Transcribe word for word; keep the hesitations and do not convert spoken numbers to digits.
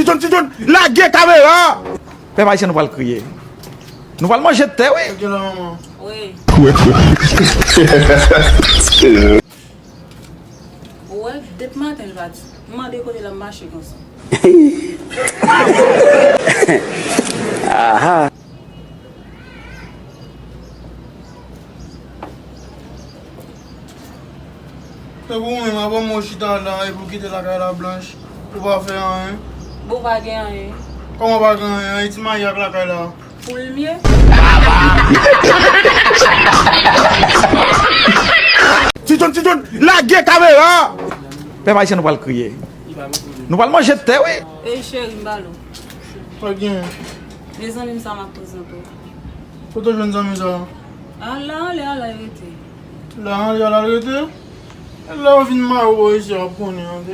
Titoun, Titoun, lage kamera! Pèp ayisyen, nou pral kriye. Nou pral manje tè, wi. Ok, la, manman. Wi. Ou wè, depi maten l pa di. M mande kote l ap mache konsa. Aha. Tankou ou menm, avan mwen chita la epi w kite lakay la blanch, ou pa fè anyen. Bon, pa gen anyen. Kòman pa gen anyen? Anyen ti mayi ak lakay la. Pou l mye. Titoun, Titoun, lage kamera! Pèp ayisyen, nou pral kriye. Nou pral manje tè, wi. Ey, cheri, m ba l ou. Pa gen. Mezanmi, m sa m ap prezante w. Kote w jwenn zanmi sa? Ala, ale, ala, rete. La, ale, ale, rete. Lè w vin mare w bò isi a, w ap konnen, ok?